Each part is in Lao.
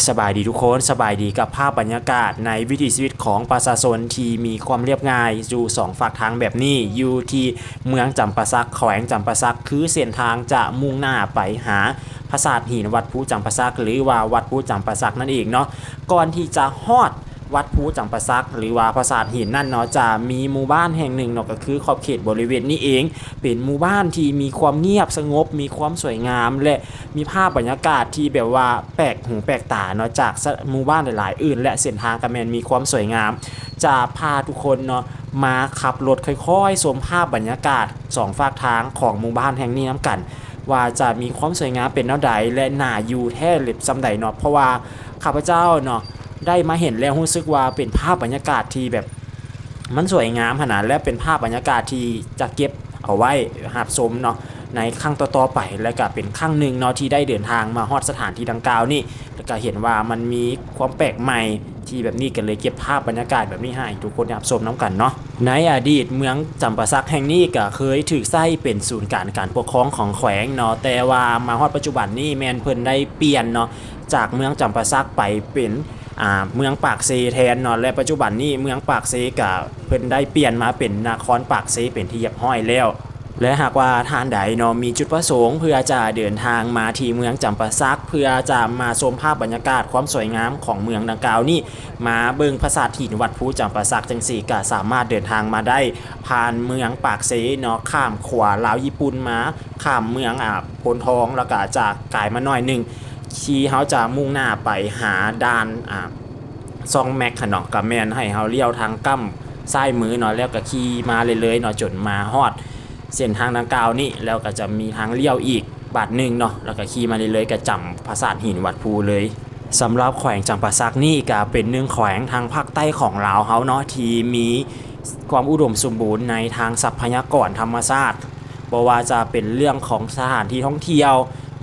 ສະບາຍດີທຸກຄົນ, ສະບາຍດີກັບພາບບັນຍາກາດໃນວິຖີຊີວິດຂອງປະຊາຊົນທີ່ມີຄວາມລຽບງ່າຍຢູ່ສອງຟາກທາງແບບນີ້, ຢູ່ທີ່ເມືອງຈຳປາສັກ ແຂວງຈຳປາສັກ, ຄືເສັ້ນທາງຈະມຸ່ງໜ້າໄປຫາຜາສາດຫີນວັດພູຈຳປາສັກ ຫຼືວ່າວັດພູຈຳປາສັກນັ້ນເອງເນາະ. ກ່ອນທີ່ຈະຮອດວັດພູຈຳປາສັກ ຫຼືວ່າຜາສາດຫີນນັ້ນເນາະ, ຈະມີໝູ່ບ້ານແຫ່ງໜຶ່ງເນາະ, ກໍຄືຂອບເຂດບໍລິເວນນີ້ເອງ ເປັນໝູ່ບ້ານທີ່ມີຄວາມງຽບສະຫງົບ, ມີຄວາມສວຍງາມ ແລະ ມີພາບບັນຍາກາດທີ່ແບບວ່າແປກຫູແປກຕາເນາະ ຈາກສະ ໝູ່ບ້ານຫຼາຍໆອື່ນ ແລະ ເສັ້ນທາງກໍແມ່ນມີຄວາມສວຍງາມ. ຈະພາທຸກຄົນເນາະ ມາຂັບລົດຄ່ອຍໆຊົມພາບບັນຍາກາດສອງຟາກທາງຂອງໝູ່ບ້ານແຫ່ງນີ້ນຳກັນ ວ່າຈະມີຄວາມສວຍງາມເປັນແນວໃດ ແລະ ໜ້າຢູ່ແທ້ເລັບສ່ຳໃດເນາະ. ເພາະວ່າຂ້າພະເຈົ້າເນາະ ໄດ້ມາເຫັນແລ້ວຮູ້ສຶກວ່າເປັນພາບບັນຍາກາດທີ່ແບບ ມັນສວຍງາມຫັ້ນນະ ແລະ ເປັນພາບບັນຍາກາດທີ່ຈະເກັບເອົາໄວ້ຮັບຊົມເນາະ ໃນຄັ້ງຕໍ່ໆໄປ ແລະ ກະເປັນຄັ້ງໜຶ່ງເນາະ ທີ່ໄດ້ເດີນທາງມາຮອດສະຖານທີ່ດັ່ງກ່າວນີ້ ແລະ ກະເຫັນວ່າມັນມີຄວາມແປກໃໝ່ທີ່ແບບນີ້ ກະເລີຍເກັບພາບບັນຍາກາດແບບນີ້ໃຫ້ທຸກຄົນໄດ້ຮັບຊົມນຳກັນເນາະ. ໃນອະດີດເມືອງຈຳປາສັກແຫ່ງນີ້ກະເຄີຍຖືກໃຊ້ເປັນສູນກາງການປົກຄອງຂອງແຂວງເນາະ, ແຕ່ວ່າມາຮອດປັດຈຸບັນນີ້ແມ່ນເພິ່ນໄດ້ປ່ຽນເນາະ ຈາກເມືອງຈຳປາສັກໄປເປັນ ອ່າ ເມືອງປາກເຊແທນເນາະ ແລະ ປັດຈຸບັນນີ້ເມືອງປາກເຊກະເພິ່ນໄດ້ປ່ຽນມາເປັນນະຄອນປາກເຊເປັນທີ່ຮຽບຮ້ອຍແລ້ວ. ແລະ ຫາກວ່າທ່ານໃດເນາະ ມີຈຸດປະສົງເພື່ອຈະເດີນທາງມາທີ່ເມືອງຈຳປາສັກ ເພື່ອຈະມາຊົມພາບບັນຍາກາດຄວາມສວຍງາມຂອງເມືອງດັ່ງກ່າວນີ້ ມາເບິ່ງຜາສາດຫີນວັດພູຈຳປາສັກຈັ່ງຊີ້ ກະສາມາດເດີນທາງມາໄດ້ ຜ່ານເມືອງປາກເຊເນາະ ຂ້າມຂົວລາວຍີ່ປຸ່ນມາ ຂ້າມເມືອງ ອາ ໂພນທອງ ແລ້ວກະຈະກາຍມາໜ້ອຍໜຶ່ງ ທີ່ເຮົາຈະມຸ່ງໜ້າໄປຫາດ່ານ ອາ ຊ່ອງແມັກຫັ້ນເນາະ ກະແມ່ນໃຫ້ເຮົາລ້ຽວທາງກ້ຳຊ້າຍມືເນາະ ແລ້ວກະຂີ່ມາເລື້ອຍໆເນາະ ຈົນມາຮອດເສັ້ນທາງດັ່ງກ່າວນີ້ ແລ້ວກະຈະມີທາງລ້ຽວອີກບາດໜຶ່ງເນາະ ແລ້ວກະຂີ່ມາເລື້ອຍໆ ກະຈຳຜາສາດຫີນວັດພູເລີຍ. ສຳລັບແຂວງຈຳປາສັກນີ້ກະເປັນໜຶ່ງແຂວງທາງພາກໃຕ້ຂອງລາວເຮົາເນາະ ທີ່ມີຄວາມອຸດົມສົມບູນໃນທາງຊັບພະຍາກອນທຳມະຊາດ ບໍ່ວ່າຈະເປັນເລື່ອງຂອງສະຖານທີ່ທ່ອງທ່ຽວ,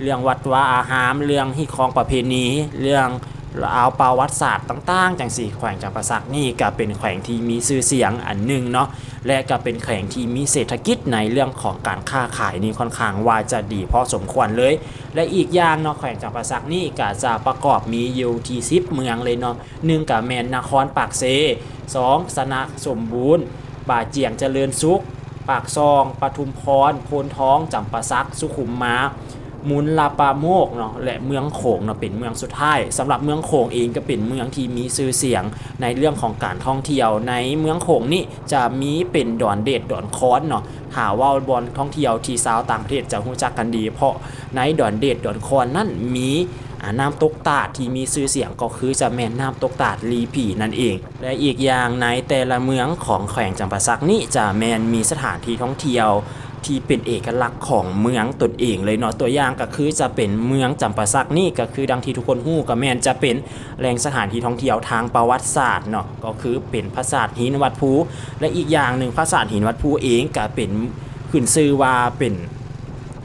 ເລື່ອງວັດວາອາຮາມ, ເລື່ອງຮີດຄອງປະເພນີ, ເລື່ອງລາວປະຫວັດສາດຕ່າງໆ ຈັ່ງຊີ້, ແຂວງຈຳປາສັກນີ້ກະເປັນແຂວງທີ່ມີຊື່ສຽງອັນໜຶ່ງເນາະ ແລະ ກະເປັນແຂວງທີ່ມີເສດຖະກິດໃນເລື່ອງຂອງການຄ້າຂາຍນີ້ຄ່ອນຂ້າງວ່າຈະດີພໍສົມຄວນເລີຍ. ແລະ ອີກຢ່າງເນາະ ແຂວງຈຳປາສັກນີ້ກະຈະປະກອບມີຢູ່ທີ່ສິບເມືອງເລີຍເນາະ, ໜຶ່ງກະແມ່ນນະຄອນປາກເຊ, ສອງ ຊະນະສົມບູນ, ບາຈຽງຈະເລີນສຸກ, ປາກຊ່ອງ, ປະທຸມພອນ, ໂພນທອງ, ຈຳປາສັກ, ສຸຂຸມມາ, ມຸນລະປາໂມກເນາະ ແລະ ເມືອງໂຂງເນາະ ເປັນເມືອງສຸດທ້າຍ. ສຳລັບເມືອງໂຂງເອງກະເປັນເມືອງທີ່ມີຊື່ສຽງໃນເລື່ອງຂອງການທ່ອງທ່ຽວ. ໃນເມືອງໂຂງນີ້ຈະມີເປັນດອນເດດດອນຄອນເນາະ, ຖ້າເວົ້າບ່ອນທ່ອງທ່ຽວທີ່ຊາວຕ່າງປະເທດຈະຮູ້ຈັກກັນດີ ເພາະໃນດອນເດດດອນຄອນນັ້ນມີ ອາ ນ້ຳຕົກຕາດທີ່ມີຊື່ສຽງ ກໍຄືຈະແມ່ນນ້ຳຕົກຕາດລີຜີນັ້ນເອງ. ແລະ ອີກຢ່າງໃນແຕ່ລະເມືອງຂອງແຂວງຈຳປາສັກນີ້ຈະແມ່ນມີສະຖານທີ່ທ່ອງທ່ຽວທີ່ເປັນເອກະລັກຂອງເມືອງຕົນເອງເລີຍເນາະ. ຕົວຢ່າງກະຄືຈະເປັນເມືອງຈຳປາສັກນີ້ ກະຄືດັ່ງທີ່ທຸກຄົນຮູ້ກະແມ່ນຈະເປັນແຫຼ່ງສະຖານທີ່ທ່ອງທ່ຽວທາງປະຫວັດສາດເນາະ, ກໍຄືເປັນຜາສາດຫີນວັດພູ ແລະ ອີກຢ່າງໜຶ່ງ ຜາສາດຫີນວັດພູເອງກະເປັນ ຂຶ້ນຊື່ວ່າເປັນ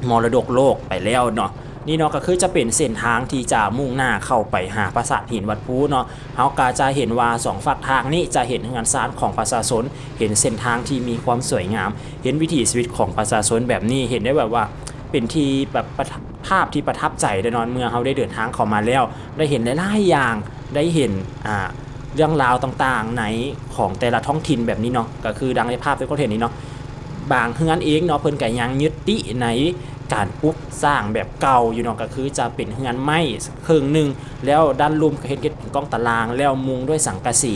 ມໍລະດົກໂລກໄປແລ້ວເນາະ. ນີ້ເນາະ ກະຄືຈະເປັນເສັ້ນທາງທີ່ຈະມຸ່ງໜ້າເຂົ້າໄປຫາຜາສາດຫີນວັດພູເນາະ. ເຮົາກະຈະເຫັນວ່າສອງຟາກທາງນີ້ຈະເຫັນເຮືອນຊານຂອງປະຊາຊົນ, ເຫັນເສັ້ນທາງທີ່ມີຄວາມສວຍງາມ, ເຫັນວິຖີຊີວິດຂອງປະຊາຊົນແບບນີ້, ເຫັນໄດ້ແບບວ່າເປັນທີ່ແບບປະທັບ ພາບທີ່ປະທັບໃຈແນ່ນອນ ເມື່ອເຮົາໄດ້ເດີນທາງເຂົ້າມາແລ້ວ ໄດ້ເຫັນຫຼາຍໆຢ່າງ, ໄດ້ເຫັນ ອາ ເລື່ອງລາວຕ່າງໆໃນຂອງແຕ່ລະທ້ອງຖິ່ນແບບນີ້ເນາະ. ກະຄືດັ່ງໃນພາບທີ່ທຸກຄົນເຫັນນີ້ເນາະ, ບາງເຮືອນເອງເນາະ ເພິ່ນກະຍັງຍຶດຕິໃນການປຸກສ້າງແບບເກົ່າຢູ່ເນາະ, ກະຄືຈະເປັນເຮືອນໄມ້ເຄິ່ງໜຶ່ງ ແລ້ວດ້ານລຸ່ມກະເຮັດ ເຮັດເປັນກ້ອງຕາລາງ ແລ້ວມຸງດ້ວຍສັງກະສີ,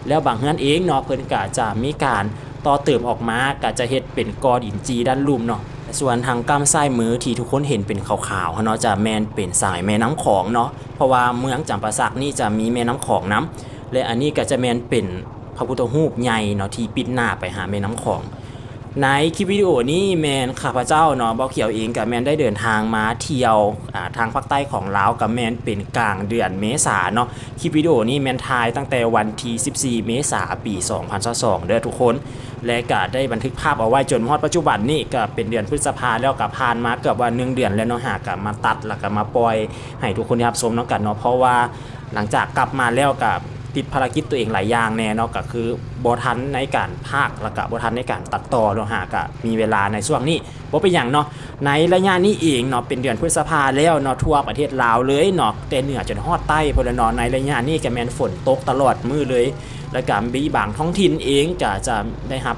ແລ້ວບາງເຮືອນເອງເນາະ ເພິ່ນກະຈະມີການຕໍ່ເຕີມອອກມາ ກະຈະເຮັດເປັນກໍດິນຈີດ້ານລຸ່ມເນາະ. ສ່ວນທາງກ້ຳຊ້າຍມືທີ່ທຸກຄົນເຫັນເປັນຂາວໆຫັ້ນເນາະ ຈະແມ່ນເປັນສາຍແມ່ນ້ຳຂອງເນາະ, ເພາະວ່າເມືອງຈຳປາສັກນີ້ຈະມີແມ່ນ້ຳຂອງນຳ ແລະ ອັນນີ້ກະຈະແມ່ນເປັນພະພຸດທະຮູບໃຫຍ່ເນາະ ທີ່ປິດໜ້າໄປຫາແມ່ນ້ຳຂອງ. ໃນຄລິບວິດີໂອນີ້ແມ່ນຂ້າພະເຈົ້າເນາະ ບ່າວຂຽວເອງກະແມ່ນໄດ້ເດີນທາງມາທ່ຽວ ອາ ທາງພາກໃຕ້ຂອງລາວ ກະແມ່ນເປັນກາງເດືອນເມສາເນາະ. ຄລິບວິດີໂອນີ້ແມ່ນຖ່າຍຕັ້ງແຕ່ວັນທີສິບສີ່ເມສາ ປີສອງພັນຊາວສອງເດີທຸກຄົນ ແລະ ກະໄດ້ບັນທຶກພາບເອົາໄວ້ຈົນຮອດປັດຈຸບັນນີ້ ກະເປັນເດືອນພຶດສະພາແລ້ວ ກະຜ່ານມາເກືອບວ່າໜຶ່ງເດືອນແລ້ວເນາະ, ຫາກະມາຕັດ ແລ້ວກະມາປ່ອຍໃຫ້ທຸກຄົນໄດ້ຮັບຊົມນຳກັນເນາະ. ເພາະວ່າຫຼັງຈາກກັບມາແລ້ວກະ ຕິດພາລະກິດຕົວເອງຫຼາຍຢ່າງແດ່ເນາະ ກໍຄືບໍ່ທັນໃນການພາກ ແລ້ວກໍບໍ່ທັນໃນການຕັດຕໍ່ເນາະ ຫາກະມີເວລາໃນຊ່ວງນີ້ ບໍ່ເປັນຫຍັງເນາະ. ໃນໄລຍະນີ້ເອງເນາະ ເປັນເດືອນພຶດສະພາແລ້ວເນາະ ທົ່ວປະເທດລາວເລີຍເນາະ ແຕ່ເໜືອຈົນຮອດໃຕ້ພຸ້ນລະເນາະ. ໃນໄລຍະນີ້ກໍແມ່ນຝົນຕົກຕະຫຼອດມື້ເລີຍ ແລ້ວກໍມີບາງທ້ອງຖິ່ນເອງກໍຈະໄດ້ຮັບ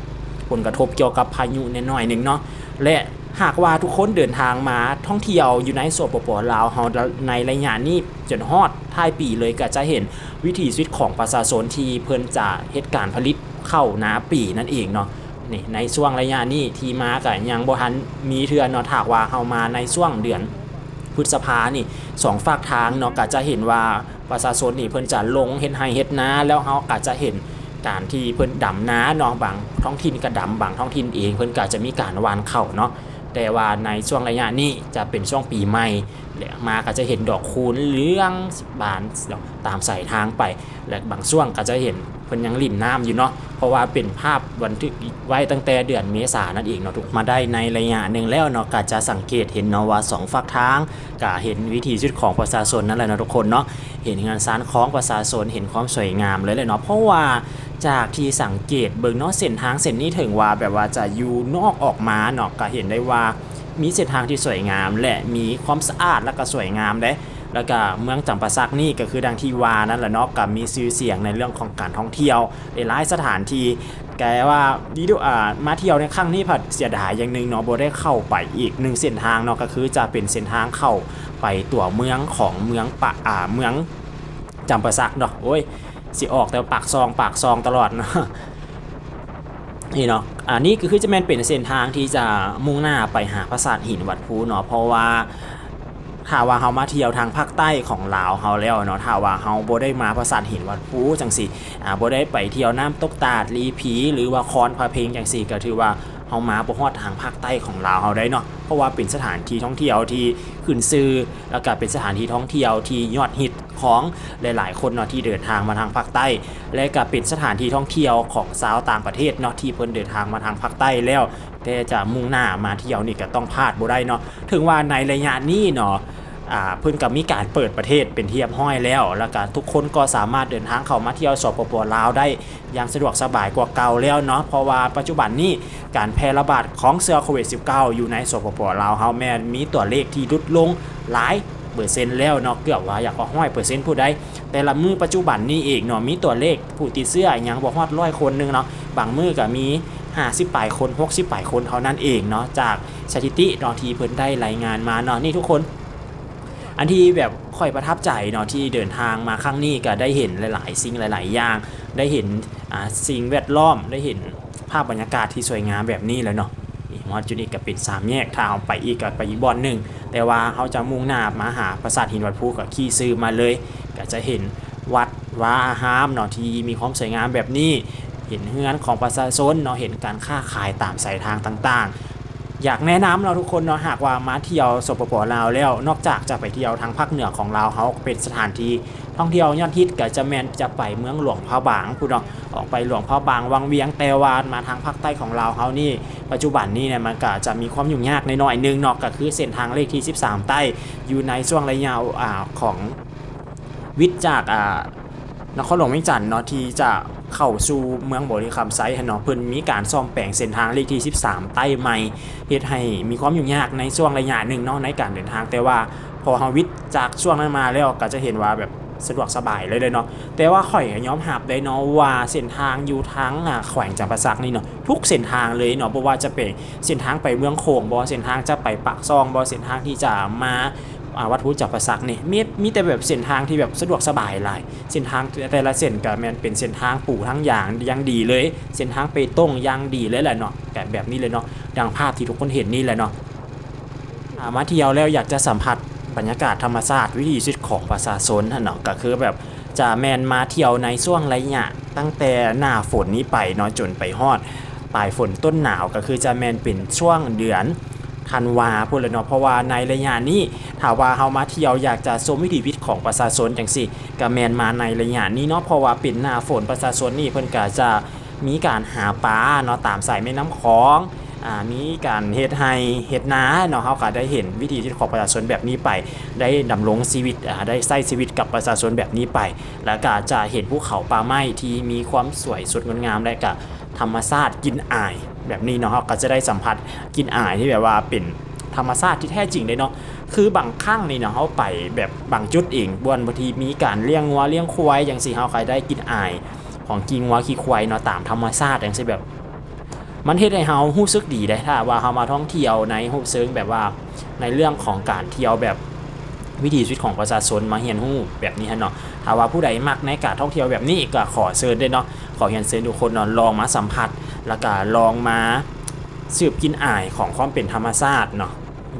ຜົນກະທົບກ່ຽວກັບພາຍຸແດ່ໜ້ອຍໜຶ່ງເນາະ ແລະ ຫາກວ່າທຸກຄົນເດີນທາງມາທ່ອງທ່ຽວຢູ່ໃນ ສປປ ລາວເຮົາ ໃນໄລຍະນີ້ຈົນຮອດທ້າຍປີເລີຍ ກໍຈະເຫັນວິຖີຊີວິດຂອງປະຊາຊົນທີ່ເພິ່ນຈະເຮັດການຜະລິດເຂົ້ານາປີນັ້ນເອງເນາະ. ນີ້ ໃນຊ່ວງໄລຍະນີ້ທີ່ມາກໍຍັງບໍ່ທັນມີເທື່ອເນາະ. ຖ້າວ່າເຮົາມາໃນຊ່ວງເດືອນພຶດສະພານີ້ ສອງຟາກທາງເນາະ ກໍຈະເຫັນວ່າປະຊາຊົນນີ້ເພິ່ນຈະລົງເຮັດໄຮ່ເຮັດນາ ແລ້ວເຮົາກໍຈະເຫັນການທີ່ເພິ່ນດຳນາເນາະ ບາງທ້ອງຖິ່ນກໍດຳ ບາງທ້ອງຖິ່ນເອງເພິ່ນກໍຈະມີການຫວ່ານເຂົ້າເນາະ. ແຕ່ວ່າໃນຊ່ວງໄລຍະນີ້ຈະເປັນຊ່ວງປີໃໝ່ ແລະ ມາກໍຈະເຫັນດອກຄູນເຫຼືອງບານຕາມສາຍທາງໄປ ແລະ ບາງຊ່ວງກໍຈະເຫັນເພິ່ນຍັງຫຼິ້ນນ້ຳຢູ່ເນາະ ເພາະວ່າເປັນພາບບັນທຶກໄວ້ຕັ້ງແຕ່ເດືອນເມສານັ້ນເອງເນາະ. ມາໄດ້ໃນໄລຍະໜຶ່ງແລ້ວເນາະ ກໍຈະສັງເກດເຫັນເນາະວ່າສອງຟາກທາງ ກໍເຫັນວິຖີຊີວິດຂອງປະຊາຊົນນັ້ນແຫຼະເນາະທຸກຄົນເນາະ ເຫັນເຮືອນຊານຂອງປະຊາຊົນ ເຫັນຄວາມສວຍງາມເລີຍແຫຼະເນາະ. ເພາະວ່າຈາກທີ່ສັງເກດເບິ່ງເນາະ ເສັ້ນທາງເສັ້ນນີ້ເຖິງວ່າແບບວ່າຈະຢູ່ນອກອອກມາເນາະ ກໍເຫັນໄດ້ວ່າມີເສັ້ນທາງທີ່ສວຍງາມ ແລະ ມີຄວາມສະອາດ ແລະ ກໍສວຍງາມເດ້. ແລ້ວກະເມືອງຈຳປາສັກນີ້ກໍຄືດັ່ງທີ່ວ່ານັ້ນແຫຼະເນາະ ກໍມີຊື່ສຽງໃນເລື່ອງຂອງການທ່ອງທ່ຽວ ຫຼາຍໆສະຖານທີ່. ແຕ່ວ່າດີດູ ອ່າ ມາທ່ຽວໃນຄັ້ງນີ້ພັດເສຍດາຍຢ່າງໜຶ່ງເນາະ ບໍ່ໄດ້ເຂົ້າໄປອີກໜຶ່ງເສັ້ນທາງເນາະ ກໍຄືຈະເປັນເສັ້ນທາງເຂົ້າໄປຕົວເມືອງຂອງເມືອງປະ ອ່າ ເມືອງຈຳປາສັກເນາະ. ໂອ້ຍ ຊິອອກແຕ່ປາກຊ່ອງ ປາກຊ່ອງຕະຫຼອດເນາະ. ນີ້ເນາະ ອັນນີ້ກໍຄືຈະແມ່ນເປັນເສັ້ນທາງທີ່ຈະມຸ່ງໜ້າໄປຫາປາສາດຫີນວັດພູເນາະ ເພາະວ່າຖ້າວ່າເຮົາມາທ່ຽວທາງພາກໃຕ້ຂອງລາວເຮົາແລ້ວເນາະ ຖ້າວ່າເຮົາບໍ່ໄດ້ມາປາສາດຫີນວັດພູຈັ່ງຊີ້ ອ່າ ບໍ່ໄດ້ໄປທ່ຽວນ້ຳຕົກຕາດ ຫຼີຜີ ຫຼືວ່າຄອນພະເພັງຈັ່ງຊີ້ ກໍຖືວ່າເຮົາມາບໍ່ຮອດທາງພາກໃຕ້ຂອງລາວເຮົາໄດ໋ເນາະ ເພາະວ່າເປັນສະຖານທີ່ທ່ອງທ່ຽວທີ່ຂຶ້ນຊື່ ແລ້ວກໍເປັນສະຖານທີ່ທ່ອງທ່ຽວທີ່ຍອດຮິດ ຂອງຫຼາຍໆຄົນເນາະ ທີ່ເດີນທາງມາທາງພາກໃຕ້ ແລະ ກໍເປັນສະຖານທີ່ທ່ອງທ່ຽວຂອງຊາວຕ່າງປະເທດເນາະ ທີ່ເພິ່ນເດີນທາງມາທາງພາກໃຕ້ແລ້ວ ແຕ່ຈະມຸ່ງໜ້າມາທ່ຽວນີ້ກໍຕ້ອງພາດບໍ່ໄດ້ເນາະ. ເຖິງວ່າໃນໄລຍະນີ້ເນາະ ອ່າ ເພິ່ນກໍມີການເປີດປະເທດເປັນທີ່ຮຽບຮ້ອຍແລ້ວ ແລ້ວກໍທຸກຄົນກໍສາມາດເດີນທາງເຂົ້າມາທ່ຽວ ສປປ ລາວ ໄດ້ ຢ່າງສະດວກສະບາຍກວ່າເກົ່າແລ້ວເນາະ ເພາະວ່າປັດຈຸບັນນີ້ການແຜ່ລະບາດຂອງເຊື້ອໂຄວິດສິບເກົ້າ ຢູ່ໃນ ສປປ ລາວເຮົາ ແມ່ນມີຕົວເລກທີ່ຫຼຸດລົງຫຼາຍເປີເຊັນແລ້ວເນາະ ເກືອບວ່າຢາກວ່າຮ້ອຍເປີເຊັນພຸ້ນໃດ໋. ແຕ່ລະມື້ປັດຈຸບັນນີ້ເອງເນາະ ມີຕົວເລກຜູ້ຕິດເຊື້ອຍັງບໍ່ຮອດຮ້ອຍຄົນໜຶ່ງເນາະ ບາງມື້ກໍມີຫ້າສິບປາຍຄົນ ຫົກສິບປາຍຄົນເທົ່ານັ້ນເອງເນາະ ຈາກສະຖິຕິເນາະ ທີ່ເພິ່ນໄດ້ລາຍງານມາເນາະ. ນີ້ທຸກຄົນ ອັນທີ່ແບບຂ້ອຍປະທັບໃຈເນາະ ທີ່ເດີນທາງມາຄັ້ງນີ້ ກໍໄດ້ເຫັນຫຼາຍໆສິ່ງຫຼາຍໆຢ່າງ ໄດ້ເຫັນ ອ່າ ສິ່ງແວດລ້ອມ ໄດ້ເຫັນພາບບັນຍາກາດທີ່ສວຍງາມແບບນີ້ແລ້ວເນາະ. ນີ້ ມາຮອດຈຸດນີ້ກໍເປັນສາມແຍກ ຖ້າເຮົາໄປອີກກໍໄປອີກບ່ອນໜຶ່ງ ແຕ່ວ່າເຮົາຈະມຸ່ງໜ້າມາຫາປາສາດຫີນວັດພູ ກໍຂີ່ຊື່ມາເລີຍ ກໍຈະເຫັນວັດວາອາຮາມເນາະ ທີ່ມີຄວາມສວຍງາມແບບນີ້ ເຫັນເຮືອນຂອງປະຊາຊົນເນາະ ເຫັນການຄ້າຂາຍຕາມສາຍທາງຕ່າງໆ. ຢາກແນະນຳເນາະທຸກຄົນເນາະ ຫາກວ່າມາທ່ຽວ ສປປ ລາວ ແລ້ວ ນອກຈາກຈະໄປທ່ຽວທາງພາກເໜືອຂອງລາວເຮົາ ເປັນສະຖານທີ່ທ່ອງທ່ຽວຍອດຮິດ ກໍຈະແມ່ນຈະໄປເມືອງຫຼວງພະບາງພຸ້ນເນາະ ອອກໄປຫຼວງພະບາງ ວັງວຽງ. ແຕ່ວ່າມາທາງພາກໃຕ້ຂອງລາວເຮົານີ້ ປັດຈຸບັນນີ້ນະ ມັນກໍຈະມີຄວາມຫຍຸ້ງຍາກໜ້ອຍໆໜຶ່ງເນາະ ກໍຄືເສັ້ນທາງເລກທີສິບສາມໃຕ້ ຢູ່ໃນຊ່ວງໄລຍະ ອ່າ ຂອງ ວິດຈາກ ອ່າ ນະຄອນຫຼວງວຽງຈັນເນາະ ທີ່ຈະເຂົ້າສູ່ເມືອງບໍລິຄຳໄຊຫັ້ນເນາະ ເພິ່ນມີການສ້ອມແປງເສັ້ນທາງເລກທີສິບສາມໃຕ້ໃໝ່ ເຮັດໃຫ້ມີຄວາມຫຍຸ້ງຍາກໃນຊ່ວງໄລຍະໜຶ່ງເນາະ ໃນການເດີນທາງ. ແຕ່ວ່າພໍເຮົາວິດຈາກຊ່ວງນັ້ນມາແລ້ວ ກໍຈະເຫັນວ່າແບບສະດວກສະບາຍເລີຍເນາະ. ແຕ່ວ່າຂ້ອຍກໍຍອມຮັບໄດ້ເນາະວ່າເສັ້ນທາງຢູ່ທາງ ອ່າ ແຂວງຈຳປາສັກນີ້ເນາະ ທຸກເສັ້ນທາງເລີຍເນາະ ບໍ່ວ່າຈະເປັນເສັ້ນທາງໄປເມືອງໂຂງບໍ ເສັ້ນທາງຈະໄປປາກຊ່ອງບໍ ເສັ້ນທາງທີ່ຈະມາ ອ່າ ວັດພູຈຳປາສັກນີ້ ມີ ມີແຕ່ແບບເສັ້ນທາງທີ່ແບບສະດວກສະບາຍຫຼາຍ ເສັ້ນທາງແຕ່ລະເສັ້ນກໍແມ່ນເປັນເສັ້ນທາງປູທາງຢາງຢ່າງດີເລີຍ ເສັ້ນທາງເປຕົງຢ່າງດີເລີຍແຫຼະເນາະ ກໍແບບນີ້ເລີຍເນາະ ດັ່ງພາບທີ່ທຸກຄົນເຫັນນີ້ແຫຼະເນາະ. ອ່າ ມາທ່ຽວແລ້ວຢາກຈະສຳຜັດບັນຍາກາດທຳມະຊາດ ວິຖີຊີວິດຂອງປະຊາຊົນຫັ້ນເນາະ ກໍຄືແບບຈະແມ່ນມາທ່ຽວໃນຊ່ວງໄລຍະຕັ້ງແຕ່ໜ້າຝົນນີ້ໄປເນາະ ຈົນໄປຮອດປາຍຝົນຕົ້ນໜາວ ກໍຄືຈະແມ່ນເປັນຊ່ວງເດືອນ ທັນວາພຸ້ນແຫຼະເນາະ ເພາະວ່າໃນໄລຍະນີ້ ຖ້າວ່າເຮົາມາທ່ຽວຢາກຈະຊົມວິຖີຊີວິດຂອງປະຊາຊົນຈັ່ງຊີ້ ກະແມ່ນມາໃນໄລຍະນີ້ເນາະ ເພາະວ່າເປັນໜ້າຝົນ ປະຊາຊົນນີ້ເພິ່ນກະຈະມີການຫາປາເນາະ ຕາມສາຍແມ່ນ້ຳຂອງ ອ່າ ມີການເຮັດໄຮ່ເຮັດນາເນາະ ເຮົາກໍໄດ້ເຫັນວິຖີຊີວິດຂອງປະຊາຊົນແບບນີ້ໄປ ໄດ້ດຳລົງຊີວິດ ອ່າ ໄດ້ໃຊ້ຊີວິດກັບປະຊາຊົນແບບນີ້ໄປ ແລ້ວກໍຈະເຫັນພູເຂົາປ່າໄມ້ທີ່ມີຄວາມສວຍສົດງົດງາມ ແລະ ກໍທຳມະຊາດກິ່ນອາຍແບບນີ້ເນາະ ເຮົາກໍຈະໄດ້ສຳຜັດກິ່ນອາຍທີ່ແບບວ່າເປັນທຳມະຊາດທີ່ແທ້ຈິງເລີຍເນາະ. ຄືບາງຄັ້ງນີ້ເນາະ ເຮົາໄປແບບບາງຈຸດເອງ ບ່ອນທີ່ມີການລ້ຽງງົວລ້ຽງຄວາຍຈັ່ງຊີ້ ເຮົາກໍໄດ້ກິ່ນອາຍຂອງຂີ້ງົວຂີ້ຄວາຍເນາະ ຕາມທຳມະຊາດຈັ່ງຊີ້ ແບບ ມັນເຮັດໃຫ້ເຮົາຮູ້ສຶກດີເດ້ ຖ້າວ່າເຮົາມາທ່ອງທ່ຽວໃນຮູບເຊີງແບບວ່າ ໃນເລື່ອງຂອງການທ່ຽວແບບວິຖີຊີວິດຂອງປະຊາຊົນ ມາຮຽນຮູ້ແບບນີ້ຫັ້ນເນາະ. ຖ້າວ່າຜູ້ໃດມັກໃນການທ່ອງທ່ຽວແບບນີ້ ກໍຂໍເຊີນເດ້ເນາະ ຂໍຮຽນເຊີນທຸກຄົນເນາະ ລອງມາສຳຜັດ ແລ້ວກໍລອງມາສູດກິ່ນອາຍຂອງຄວາມເປັນທຳມະຊາດເນາະ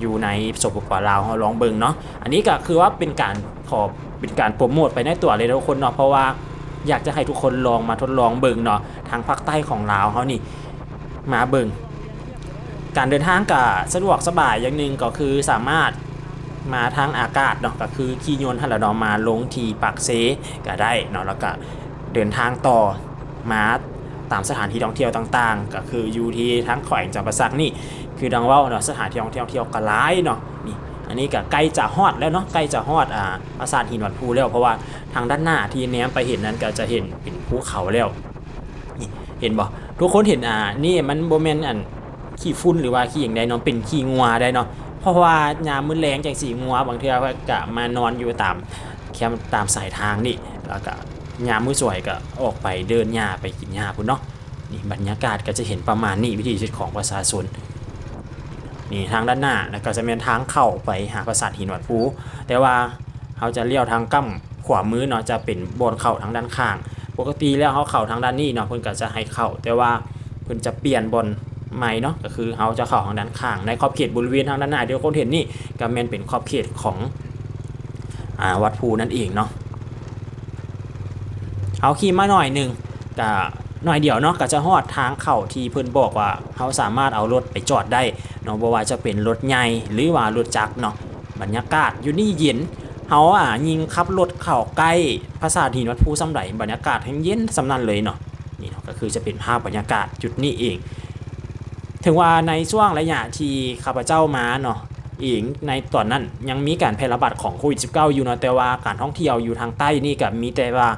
ຢູ່ໃນ ສປປ ລາວ ເຮົາລອງເບິ່ງເນາະ. ອັນນີ້ກໍຄືວ່າເປັນການ ຂໍເປັນການໂປຣໂມດໄປໃນຕົວເລີຍເດີທຸກຄົນເນາະ ເພາະວ່າຢາກຈະໃຫ້ທຸກຄົນລອງມາທົດລອງເບິ່ງເນາະ ທາງພາກໃຕ້ຂອງລາວເຮົານີ້ ມາເບິ່ງ ການເດີນທາງກະສະດວກສະບາຍຢ່າງໜຶ່ງ ກໍຄືສາມາດມາທາງອາກາດເນາະ ກໍຄືຂີ່ຍົນຫັ້ນລະເນາະ ມາລົງທີ່ປາກເຊກະໄດ້ເນາະ ແລ້ວກະເດີນທາງຕໍ່ມາຕາມສະຖານທີ່ທ່ອງທ່ຽວຕ່າງໆ ກໍຄືຢູ່ທີ່ທາງແຂວງຈຳປາສັກນີ້ ຄືດັ່ງເວົ້າເນາະ ສະຖານທີ່ທ່ອງທ່ຽວກະຫຼາຍເນາະ. ນີ້ ອັນນີ້ກະໃກ້ຈະຮອດແລ້ວເນາະ ໃກ້ຈະຮອດ ອ່າ ປາສາດຫີນວັດພູແລ້ວ ເພາະວ່າທາງດ້ານໜ້າທີ່ແນມໄປເຫັນນັ້ນ ກໍຈະເຫັນເປັນພູເຂົາແລ້ວ. ນີ້ ເຫັນບໍ່? ທຸກຄົນເຫັນ ອ່າ ນີ້ມັນບໍ່ແມ່ນ ອັນ ຂີ້ຝຸ່ນ ຫຼືວ່າຂີ້ຫຍັງໃດເນາະ ເປັນຂີ້ງົວໄດ໋ເນາະ ເພາະວ່າຍາມມື້ແລງຈັ່ງຊີ້ ງົວບາງເທື່ອກໍມານອນຢູ່ຕາມແຄມ ຕາມສາຍທາງນີ້ ແລ້ວກໍຍາມມື້ສວຍກໍອອກໄປເດີນຫຍ້າ ໄປກິນຫຍ້າພຸ້ນເນາະ. ນີ້ບັນຍາກາດກໍຈະເຫັນປະມານນີ້ ວິຖີຊີວິດຂອງປະຊາຊົນ. ນີ້ທາງດ້ານໜ້າ ແລ້ວກໍຈະແມ່ນທາງເຂົ້າໄປຫາປາສາດຫີນວັດພູ ແຕ່ວ່າ ເຮົາຈະລ້ຽວທາງກ້ຳຂວາມືເນາະ ຈະເປັນບ່ອນເຂົ້າທາງດ້ານຂ້າງ. ປົກກະຕິແລ້ວເຮົາເຂົ້າທາງດ້ານນີ້ເນາະ ເພິ່ນກໍຈະໃຫ້ເຂົ້າ ແຕ່ວ່າເພິ່ນຈະປ່ຽນບ່ອນໃໝ່ເນາະ ກໍຄືເຮົາຈະເຂົ້າທາງດ້ານຂ້າງ. ໃນຂອບເຂດບໍລິເວນທາງດ້ານໜ້າທີ່ທຸກຄົນເຫັນນີ້ ກໍແມ່ນເປັນຂອບເຂດຂອງ ອ່າ ວັດພູນັ້ນເອງເນາະ. ເຮົາຂີ່ມາໜ້ອຍໜຶ່ງ ກະໜ້ອຍດຽວເນາະ ກະຈະຮອດທາງເຂົ້າທີ່ເພິ່ນບອກວ່າເຮົາສາມາດເອົາລົດໄປຈອດໄດ້ເນາະ ບໍ່ວ່າຈະເປັນລົດໃຫຍ່ ຫຼືວ່າລົດຈັກເນາະ. ບັນຍາກາດຢູ່ນີ້ເຢັນ ເຮົາ ອ່າ ຍິ່ງຂັບລົດເຂົ້າໃກ້ປາສາດຫີນວັດພູສ່ຳໃດ ບັນຍາກາດແຮ່ງເຢັນສ່ຳນັ້ນເລີຍເນາະ. ນີ້ເນາະ ກໍຄືຈະເປັນພາບບັນຍາກາດຈຸດນີ້ເອງ. ເຖິງວ່າໃນຊ່ວງໄລຍະທີ່ຂ້າພະເຈົ້າມາເນາະເອງ ໃນຕອນນັ້ນຍັງມີການແຜ່ລະບາດຂອງໂຄວິດສິບເກົ້າຢູ່ເນາະ ແຕ່ວ່າການທ່ອງທ່ຽວຢູ່ທາງໃຕ້ນີ້ກໍມີແຕ່ວ່າ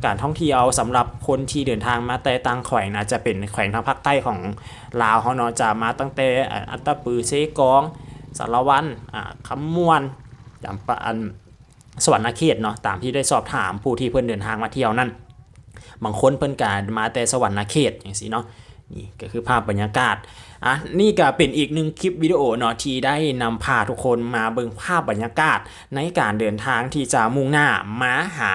ການທ່ອງທ່ຽວສຳລັບຄົນທີ່ເດີນທາງມາແຕ່ຕ່າງແຂວງ ອາດຈະເປັນແຂວງທາງພາກໃຕ້ຂອງລາວເຮົາເນາະ ຈະມາຕັ້ງແຕ່ ອາ ອັດຕະປື ເຊກອງ ສາລະວັນ ອາ ຄຳມ່ວນ ຈຳປາ ອັນ ສະຫວັນນະເຂດເນາະ ຕາມທີ່ໄດ້ສອບຖາມຜູ້ທີ່ເພິ່ນເດີນທາງມາທ່ຽວນັ້ນ ບາງຄົນເພິ່ນກະມາແຕ່ສະຫວັນນະເຂດຈັ່ງຊີ້ເນາະ. ນີ້ກໍຄືພາບບັນຍາກາດ ອ່ະ ນີ້ກໍເປັນອີກໜຶ່ງຄລິບວິດີໂອເນາະ ທີ່ໄດ້ນຳພາທຸກຄົນມາເບິ່ງພາບບັນຍາກາດໃນການເດີນທາງທີ່ຈະມຸ່ງໜ້າມາຫາ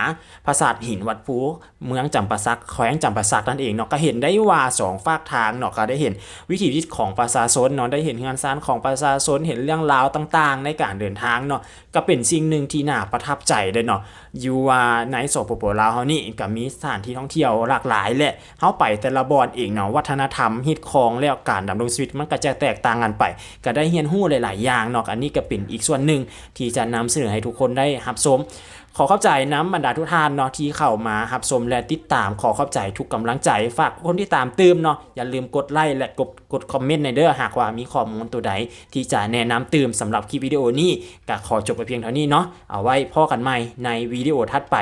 ປາສາດຫີນວັດພູ ເມືອງຈຳປາສັກ ແຂວງຈຳປາສັກນັ້ນເອງເນາະ. ກໍເຫັນໄດ້ວ່າສອງຟາກທາງເນາະ ກໍໄດ້ເຫັນວິຖີຊີວິດຂອງປະຊາຊົນເນາະ ໄດ້ເຫັນເຮືອນຊານຂອງປະຊາຊົນ ເຫັນເລື່ອງລາວຕ່າງໆໃນການເດີນທາງເນາະ. ກໍເປັນສິ່ງໜຶ່ງທີ່ໜ້າປະທັບໃຈເດ້ເນາະ ຢູ່ວ່າໃນ ສປປ ລາວ ເຮົານີ້ກໍມີສະຖານທີ່ທ່ອງທ່ຽວຫຼາກຫຼາຍ ແລະ ເຮົາໄປແຕ່ລະບ່ອນເອງເນາະ ວັດທະນະທຳ ຮີດຄອງ ແລ້ວການດຳລົງຊີວິດມັນກໍຈະແຕກຕ່າງກັນໄປ ກໍໄດ້ຮຽນຮູ້ຫຼາຍໆຢ່າງເນາະ. ອັນນີ້ກໍເປັນອີກສ່ວນໜຶ່ງທີ່ຈະນຳສະເໜີໃຫ້ທຸກຄົນໄດ້ຮັບຊົມ. ຂໍຂອບໃຈນຳບັນດາທຸກທ່ານເນາະ ທີ່ເຂົ້າມາຮັບຊົມ ແລະ ຕິດຕາມ. ຂໍຂອບໃຈທຸກກຳລັງໃຈ. ຝາກຄົນຕິດຕາມຕື່ມເນາະ. ຢ່າລືມກົດໄລ ແລະ ກົດ ກົດຄອມເມັນແດ່ເດີ ຫາກວ່າມີຂໍ້ມູນໂຕໃດທີ່ຈະແນະນຳຕື່ມ. ສຳລັບຄລິບວິດີໂອນີ້ ກໍຂໍຈົບໄປພຽງເທົ່ານີ້ເນາະ. ເອົາໄວ້ພໍ້ກັນໃໝ່ໃນວິດີໂອຖັດໄປ.